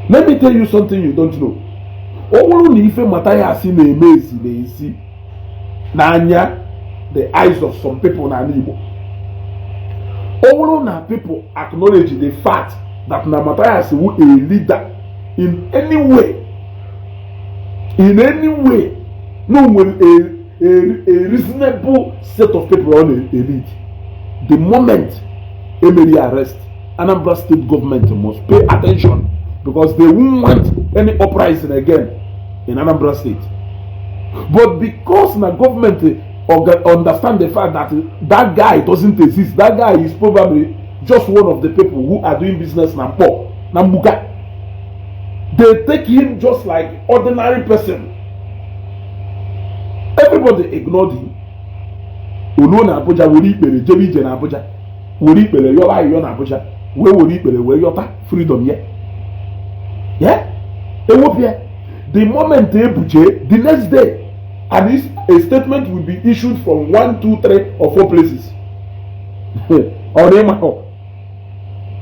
S1: Let me tell you something you don't know. Ọ bụrụ na ife Mathias na-eme ezi na-ezi n'anya the eyes of some people n'ala Igbo, ọ bụrụ na people acknowledge the fact that na Mathias wu a leader in any way, no nwere a reasonable set of people on a lead. The moment Emery arrest, Anambra State government must pay attention because they won't want any uprising again in Anambra State. But because the government understand the fact that that guy doesn't exist, that guy is probably just one of the people who are doing business na Nkpor na Mgbuka. They take him just like ordinary person. Everybody ignored him. Oluo na Abuja, were ikpere jebe ije na Abuja, were ikpere yọba ayịyọ na Abuja, wee were ikpere wee yọta freedom ya. Yeah, ewepụ ya. The moment ebuje, the next day and a statement will be issued from one, two, three or four places. Ọ na-ịma,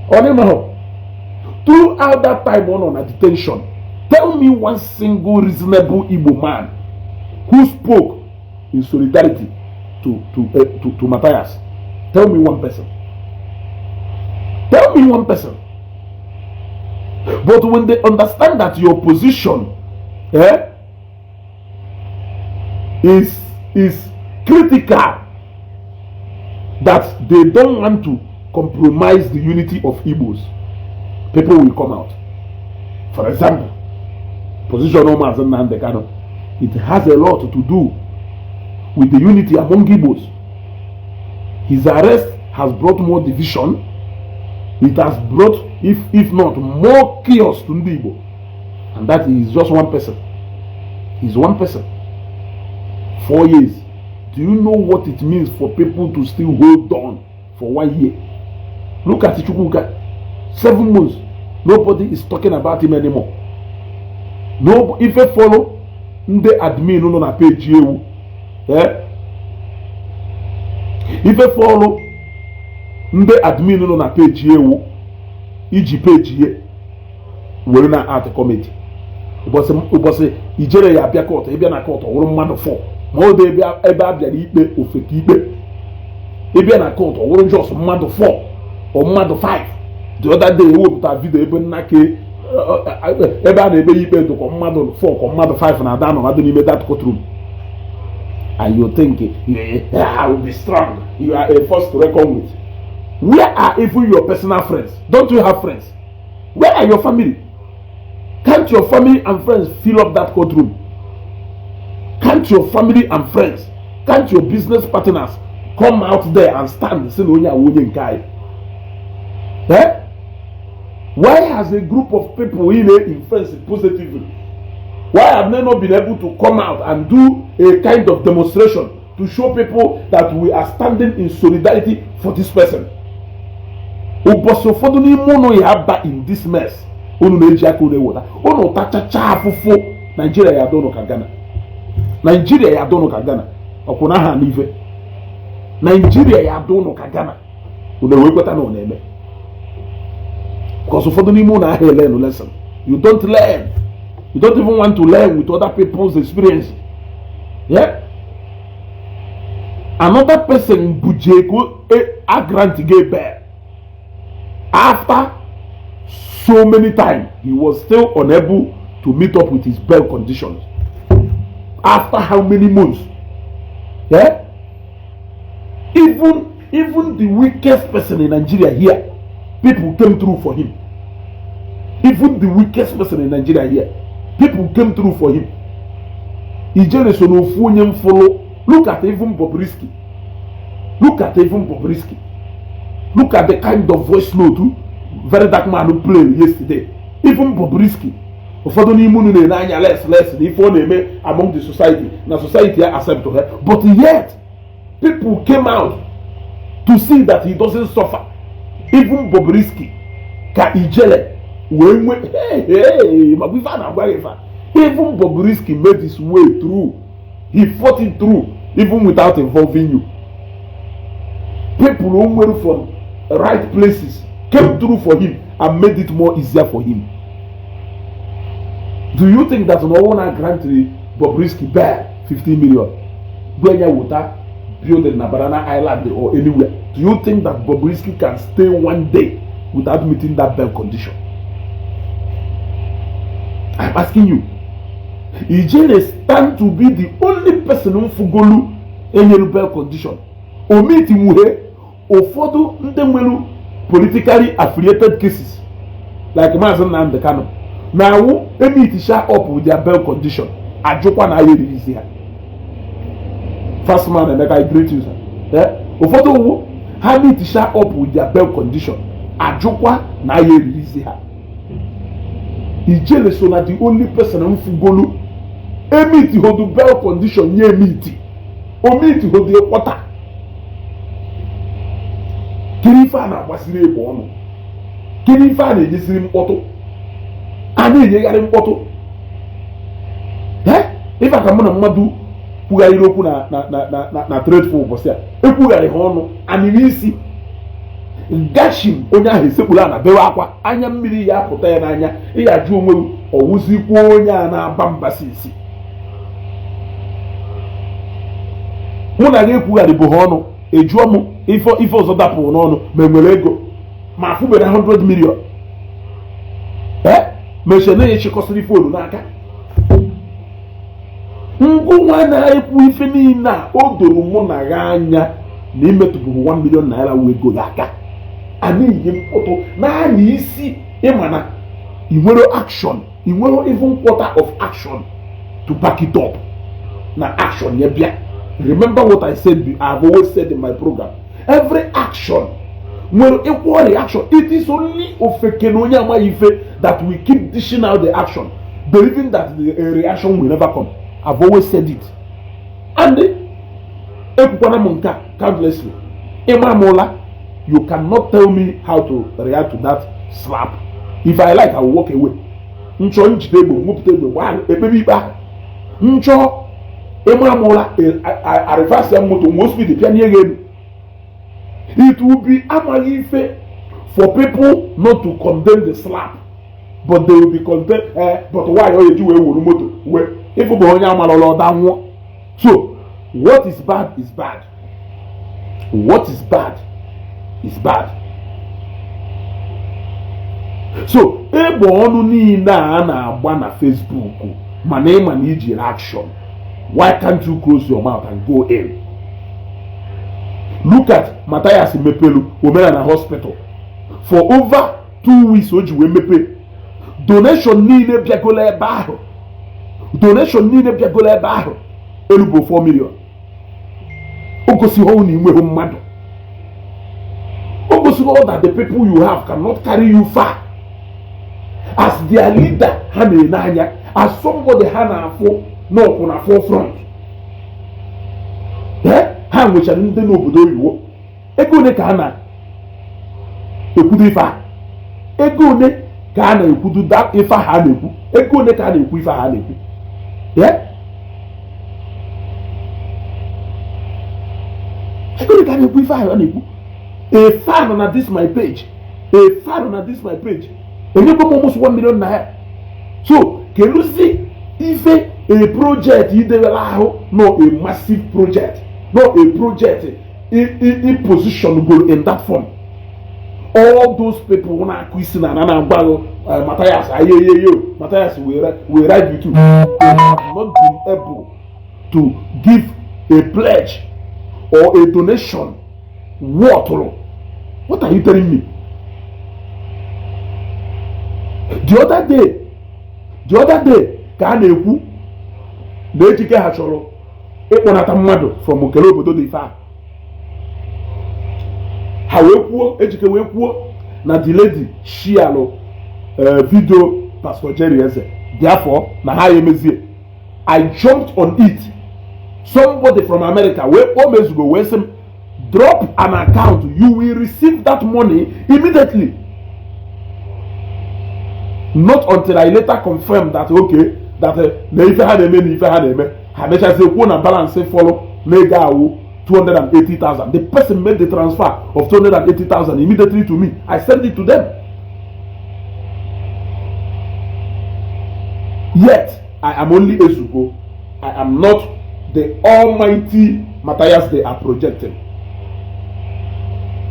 S1: ọ na-ịma. Throughout that time ọ nọ na detention, tell me one single reasonable Igbo man who spoke in solidarity to Matthias. Tell me one person. Tell me one person. But when they understand that your position is critical, that they don't want to compromise the unity of Igbos, people will come out. For example, position of Mazi Nnamdi Kanu, it has a lot to do with the unity among Igbos. His arrest has brought more division. It has brought, if not more chaos to Ndị Igbo. And that is just one person. He's one person. 4 years. Do you know what it means for people to still hold on for one year? Look at Chukwuka. 7 months. Nobody is talking about him anymore. No, if you follow ndị admin nọ na page ewu, eh? Ife follow ndị admin nọ na page ewu iji page ye were na art comedy. Ụbọchị ụbọchị ijere ya abịa court, ịbịa na court, wụrụ mmadụ 4 ma ọ dị ebe ebe a bịara ikpe ofeke ikpe, ịbịa na court, wụrụ just mmadụ 4 or mmadụ 5. The other day ewepụta video ebe nna ke ebe a na-ekpe ya ikpe dụkọ mmadụ 4 ka mmadụ 5 na ada nọ n'ime that courtroom. And you think, "Yeah, I will be strong." You are a force to reckon with. Where are even your personal friends? Don't you have friends? Where are your family? Can't your family and friends fill up that courtroom? Can't your family and friends, can't your business partners come out there and stand, say na onye a onye nke anyị? Eh? Why has a group of people in a influence positively, why have they not been able to come out and do a kind of demonstration to show people that we are standing in solidarity for this person? Ụbọchị ụfọdụ n'ime ụnụ ya aba in this mess unu na-eji aka unu eweta unu tachacha afụfụ. Naijiria ya adụ unu ka Ghana. Naijiria ya adụ unu ka Ghana. Ọkwụ na aha n'ife Naijiria ya adụ unu ka Ghana, unu ewee kweta na ọ na-eme, because ụfọdụ n'ime unu ahụ learn lesson. You don't learn. You don't even want to learn with other people's experience. Yeah, another person bujeko a grant gave bail. After so many times, he was still unable to meet up with his bail conditions. After how many months? Yeah, even the weakest person in Nigeria here, people came through for him. Even the weakest person in Nigeria here, people came through for him. Ijere so n'ofu onye mfụlụ. Look at even Bobrisky. Look at even Bobrisky. Look at the kind of voice note Very Dark Man played yesterday. Even Bobrisky, ụfọdụ n'ime unu na-ene anya less less na ife ọ na-eme among the society na society ya accept her, but yet people came out to see that he doesn't suffer. Even Bobrisky ka Ijele wee nwee. Hey, hey, makwa ife a na-agwa gị ife a. Even Bobrisky made his way through. He fought it through even without involving you. People who were from right places came through for him and made it more easier for him. Do you think that no one grant Bobrisky bail 50 million Gwenya without building na Banana Island or anywhere? Do you think that Bobrisky can stay one day without meeting that bail condition? I'm asking you. Ijele stand to be the only person mfugolu enyelu bail condition o meet nwuhe. Ụfọdụ ndị nwere politically affiliated cases like Maazị Nnamdi Kanu na-awụ emeetisha up with their bail condition, ajụkwa na ya eririzi ha. First man Emeka, I greet you, sir. Eh? Ụfọdụ wụ Ha meetisha up with their bail condition, ajụkwa na ya eririzi ha. Ijele so na the only person mfugolu emeet hodu bail condition nye emeet o meet hodu quarter. Kedu ife a na-agbasiri egbe ọnụ? Kedu ife a na-enyesiri mkpọtụ, a na-enyegharị mkpọtụ? Ife a ka mụ na mmadụ kwugharịrị okwu na tradeful ụbọchị a ekwugharị ha ọnụ anịrị isi gashim. Onye ahụ esekpuru a na bewe akwa, anya mmiri ya apụta ya n'anya. Ị ga-ajụ onwe gị, ọwụzikwa onye a na-aba mba si isi mụ na gị ekwugharị bụ ha ọnụ. Ejụọ m ife ọzọ dapụrụ n'ọnụ ma enwere ego ma afụbere 100 million ee mechie na ya chịkọsịrị phone n'aka. Ngụnwa na-ekwu ife niile a, o doro mụ na gị anya na imetụbụrụ 1 million naira wee ego gị aka a na-enye mkpọtụ naanị isi. Ịma na ị nwere action, ị nwere even quarter of action to back it up na action ya bịa. Remember what I said, I've always said in my program, every action nwere equal reaction. It is only ofeke na onye amaghị ife that we keep dishing out the action, believing that the reaction will never come. I've always said it and ekwukwana m nke a countlessly. Ịma m ụla, you cannot tell me how to react to that slap. If I like, I will walk away. Nchọ njide egbe, nwepụta egbe gbaa ekpebe ikpe ahụ. Nchọ ịma m ụla, arịvasị ya moto nwe speed pịa nye ya elu. It will be amaghị ife for people not to condemn the slap, but they will be condemn but why ọ eji wee wuru moto wee ịfụ bụ onye amarala ọda nwụọ. So what is bad is bad. What is bad is bad. So egbe ọnụ niile a na-agba na Facebook, mana ịma na ijiri action, why can't you close your mouth and go in? Look at Matthias mepelu Omenala Hospital for over 2 weeks. O ji wee mepe, donation niile bịagola ebe ahụ, donation niile bịagola ebe ahụ elubo 4 million. O gosighị na inweghị mmadụ. O gosighị that the people you have cannot carry you far as their leader. Ha na-ene anya as somebody ha na-afụ n'ọkwụ na forefront. Ha nwechara ndị n'obodo oyibo. Ego ole ka a na-ekwudo ife a? Ego ole ka a na-ekwudo ife ahụ a na-ekwu? Ego ole ka a na-ekwu ife ahụ a na-ekwu? Ego ole ka a na-ekwu ife ahụ a na-ekwu? A fan na this my page, a fan na this my page enyekwa m almost 1 million naira. So keluzi ife a project idewela ahụ? No a massive project, no a project i position go in that form. All those people na-akụ isi na na-agwa gị, "Matthias ayeyeyo, Matthias we ride with you," they have not been able to give a pledge or a donation. What what are you telling me? The other day ka a na-ekwu na Ejike ha chọrọ ịkpọnata mmadụ from okele obodo dị ife a. Ha wee kwuo, Ejike wee kwuo na the lady shialụ video Pastor Jerry Eze, therefore na ha emezie. I jumped on it. Somebody from America wee kpọọ m Ezugo wee sị m, "Drop an account, you will receive that money immediately." Not until I later confirm that, okay, that na ife ha na-eme na ife ha na-eme, ha mechazie kwuo na balance follow na ego awụ 280,000. The person made the transfer of 280,000 immediately to me. I send it to them. Yet I am only Ezugo. I am not the almighty Matthias they are projecting.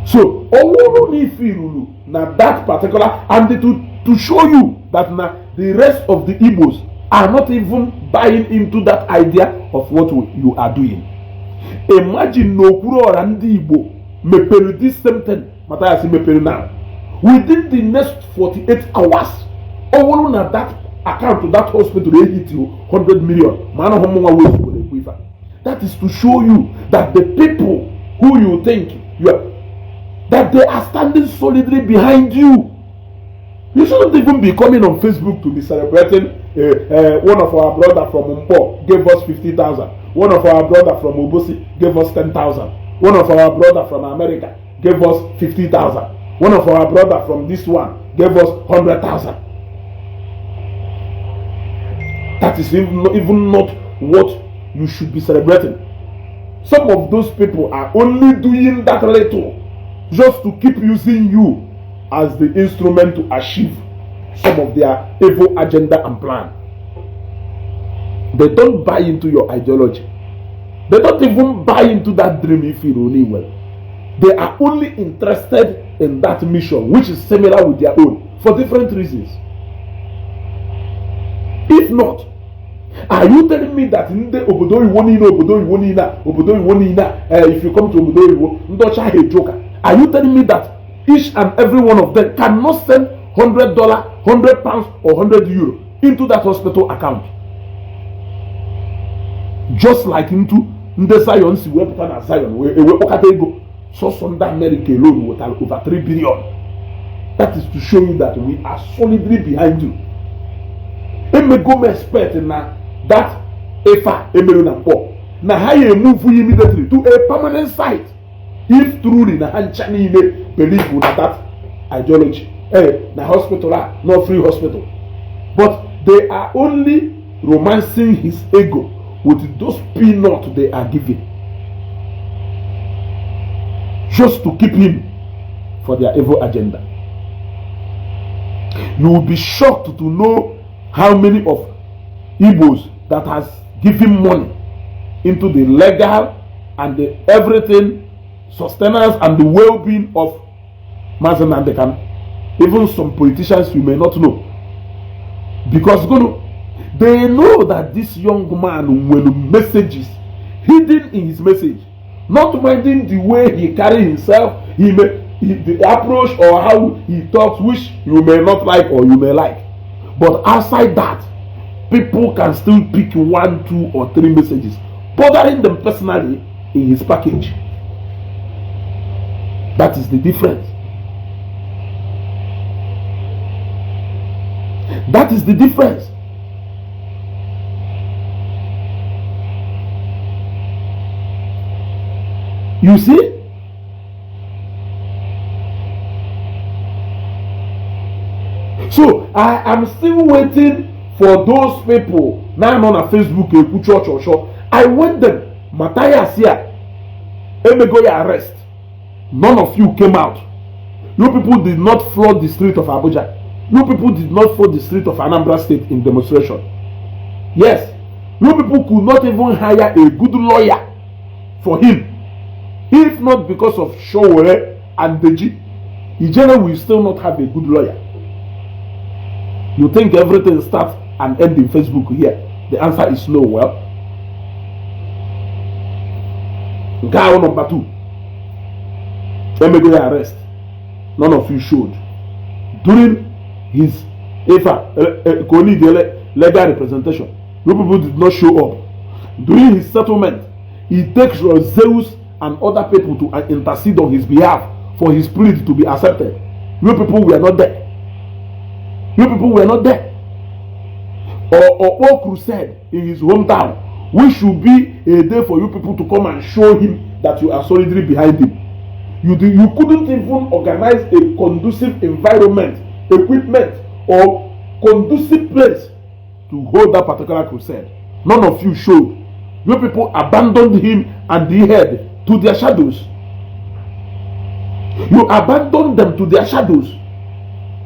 S1: So ọwụrụ na ife iruru na that particular and to show you that na the rest of the Igbos are not even buying into that idea of what you are doing. Imagine na Okwuluora ndị Igbo mepere this same thing Matthias mepere now, within the next 48 hours, ọ bụrụ na that account, that hospital ehit 100 million, ma anahụ m nwa wee Ezugbo na-ekwu ife a. That is to show you that the people who you think you are That they are standing solidly behind you. You shouldn't even be coming on Facebook to be celebrating one of our brother from Mpo gave us 50,000. One of our brother from Obosi gave us 10,000. One of our brother from America gave us 50,000. One of our brother from this one gave us 100,000. That is even not what you should be celebrating. Some of those people are only doing that little just to keep using you as the instrument to achieve some of their evil agenda and plan. They don't buy into your ideology. They don't even buy into that dream if you only well. They are only interested in that mission, which is similar with their own, for different reasons. If not, are you telling me that ndị obodo oyibo niile, obodo oyibo niile a, obodo oyibo niile a, if you come to obodo oyibo, ndị ọcha ha eje ụka, are you telling me that each and every one of them cannot send $100, £100 or €100 into that hospital account? Just like into ndị Zion si wepụta na Zion wee ewekpọkọta ego, sọsọ ndị America alone wetara over 3 billion. That is to show you that we are solidly behind you. Emego m expect na that ife a emerụ na Mkpọ na ha ya emove immediately to a permanent site, if truly na ha ncha niile believe na that ideology, na hospital a no free hospital. But they are only romancing his ego with those peanut they are giving, just to keep him for their evil agenda. You will be shocked to know how many of Igbos that has given money into the legal and the everything sustenance and the well-being of Mazi Nnamdi Kanu. Even some politicians you may not know. Because they know that this young man will messages hidden in his message, not minding the way he carry himself, the approach or how he talks, which you may not like or you may like. But outside that, people can still pick one, two, or three messages, bothering them personally in his package. That is the difference. That is the difference. You see? So I am still waiting for those people now on Facebook ekwu church or I want them. Matthias here, emego ya arrest. None of you came out. You people did not flood the street of Abuja. You people did not flood the street of Anambra State in demonstration. Yes, you people could not even hire a good lawyer for him. If not because of Sowore and Deji, Ijele will still not have a good lawyer. You think everything starts and ends in Facebook here? The answer is no. Well, nke ahụ number two, emego ya arrest. None of you showed during his ifa ka o need legal representation. You people did not show up during his settlement. He takes Zeus and other people to intercede on his behalf for his plea to be accepted. You people were not there. You people were not there. Or Okpo crusade in his hometown, which should be a day for you people to come and show him that you are solidly behind him. You couldn't even organize a conducive environment, equipment, or conducive place to hold that particular crusade. None of you showed. You people abandoned him and the head to their shadows. You abandoned them to their shadows.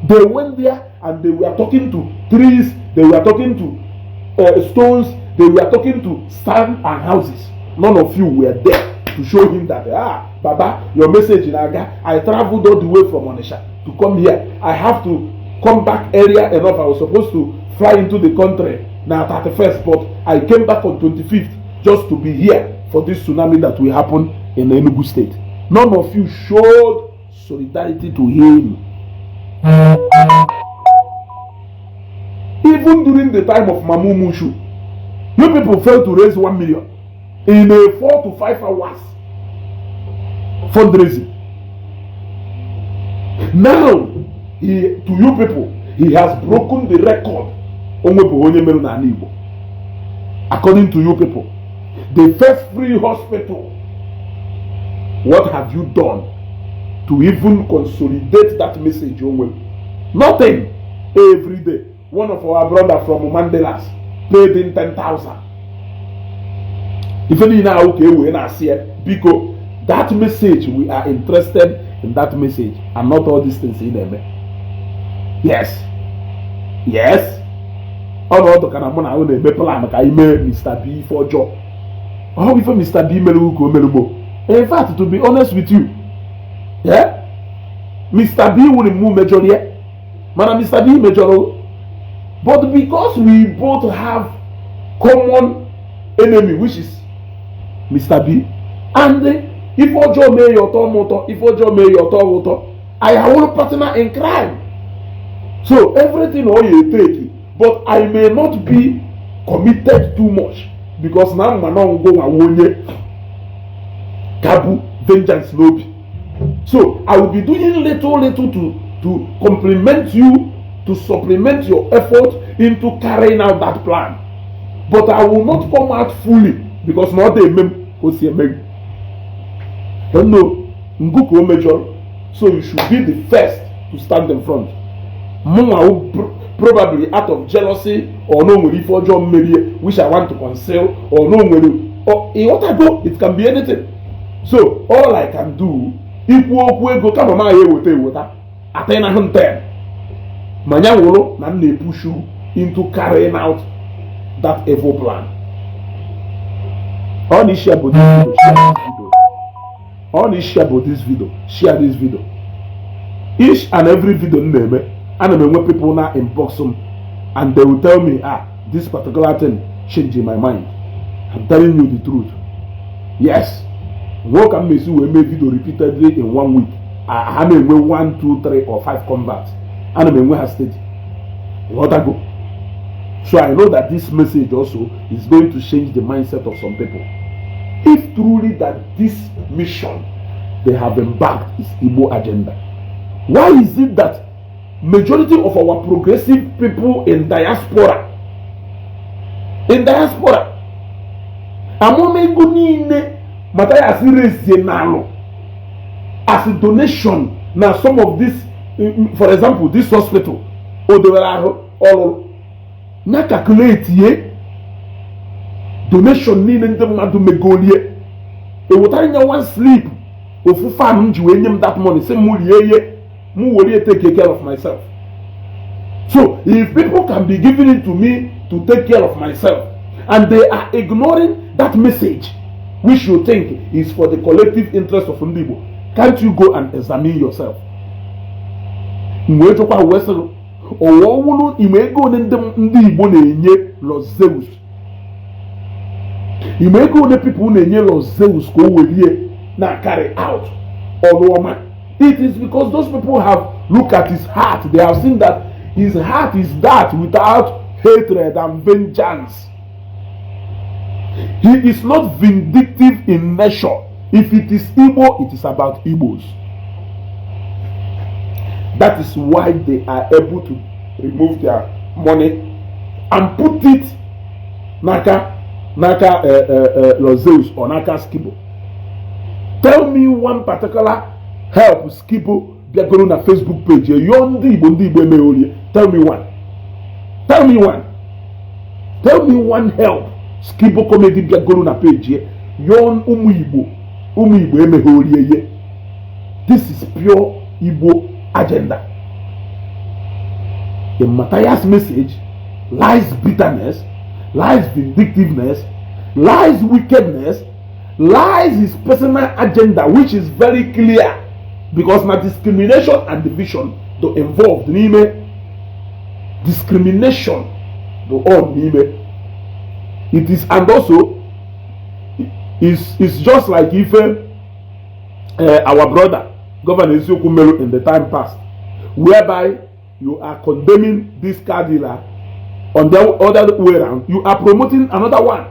S1: They went there and they were talking to trees, they were talking to stones, they were talking to sand and houses. None of you were there to show him that, Baba, your message in Aga, I traveled all the way from Onitsha to come here. I have to come back earlier enough. I was supposed to fly into the country now 31st, but I came back on 25th just to be here for this tsunami that will happen in Enugu State. None of you showed solidarity to him. Even during the time of Mamu Mushu, you people failed to raise 1 million in a 4 to 5 hours fundraising. Now he, to you people, he has broken the record. Onwebụ onye mere n'ala Igbo, according to you people, the first free hospital. What have you done to even consolidate that message? Onwe nothing. Every day, one of our brother from Mandelas paid in 10,000. Ife niile ahụ ka e wee na-asị ya, biko, that message, we are interested in that message and not all these things ị na-eme. Yes, ọnọdụ ka na mụ na ahụ na-eme plan ka anyị mee Mr. B ife ọjọọ. Ọ ife Mr. B mere ka o mere mo. In fact, to be honest with you, yeah, Mr. B wuru mụ mejọrọ ya, mana Mr. B mejọrọ, but because we both have common enemy, which is Mr. B, and ife ọjọọ mee ya, ọtọ m ụtọ; ife ọjọọ mee ya, ọtọ m ụtọ. I awụrụ partner in crime, so everything ọ ya take, but I may not be committed too much because na mma na ngwụ nwa onye ka bụ vengeance n'obi. So I will be doing little little to complement you, to supplement your effort into carrying out that plan, but I will not come out fully because na ọ dị eme m ka o si eme gị. Don't know ngụ ka o mejọrọ, so you should be the first to stand in front. Mụnwa, probably out of jealousy or no nwere ife ọjọọ mmerie which I want to conceal, or no nwere or ịghọtago, it can be anything. So all I can do, ikwu okwu ego kama ma ya eweta eweta atịnahụ nten ma ya wụrụ na m na-epushu into carrying out that evil plan. Ọ na share bụ this video, share this video. Ọ na share bụ this video, share this video. Each and every video m na-eme, ana m enwe people na inbox m and they will tell me, "Ah, this particular thing change my mind." I'm telling you the truth. Yes, nwoke ka m mesi wee mee video repeatedly in one week, ha na-enwe 1, 2, 3 or 5 converts. Ana m enwe ha steady, ghọtago? So I know that this message also is going to change the mindset of some people. If truly that this mission they have embarked is Igbo agenda, why is it that majority of our progressive people in diaspora amamego niile Matthias rezie n'alụ as a donation na some of this, for example, this hospital o dewere ahụ ọlụlụ na calculate ye donation niile ndị mmadụ megolie, ewetara nye one slip ofu fan m ji wee nye m that money, sị m rie ye, m were take care of myself. So if people can be giving it to me to take care of myself and they are ignoring that message, which you think is for the collective interest of ndị Igbo, can't you go and examine yourself? Wee jụkwa wee sị ọwa ọwụrụ ime ego ole ndị Igbo na-enye Los Zeus, ime ego ole people na-enye Los Zeus ka o welie na carry out ọrụ ọma. It is because those people have looked at his heart. They have seen that his heart is that without hatred and vengeance. He is not vindictive in nature. If it is Igbo, it is about Igbos. That is why they are able to remove their money and put it n'aka Los Zeus or n'aka Skibo. Tell me one particular help Skibo bịagoro na Facebook page yọọ ndị Igbo, ndị Igbo emeghe. Tell me one, tell me one, tell me one help Skibo Comedy bịagoro na page yọọ ụmụ Igbo, ụmụ Igbo emeghe orie ye. This is pure Igbo agenda. In Matthias' message lies bitterness, lies vindictiveness, lies wickedness, lies his personal agenda, which is very clear because na discrimination and division do involved n'ime, discrimination do all n'ime it is. And also it's just like if our brother Governor Eziokwu Melu in the time past, whereby you are condemning this car dealer, on the other way around you are promoting another one.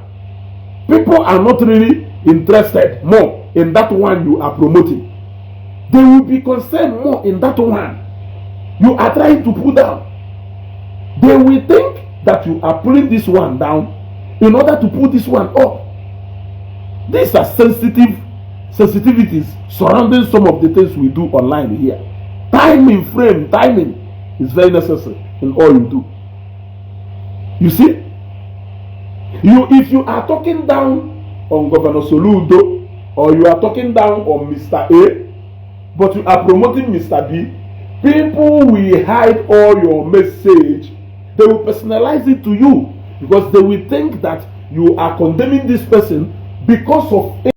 S1: People are not really interested more in that one you are promoting. They will be concerned more in that one you are trying to pull down. They will think that you are pulling this one down in order to pull this one up. These are sensitive sensitivities surrounding some of the things we do online here. Timing, frame, timing is very necessary in all you do. You see, you if you are talking down on Governor Soludo or you are talking down on Mr. A, but you are promoting Mr. B, people will hide all your message. They will personalize it to you because they will think that you are condemning this person because of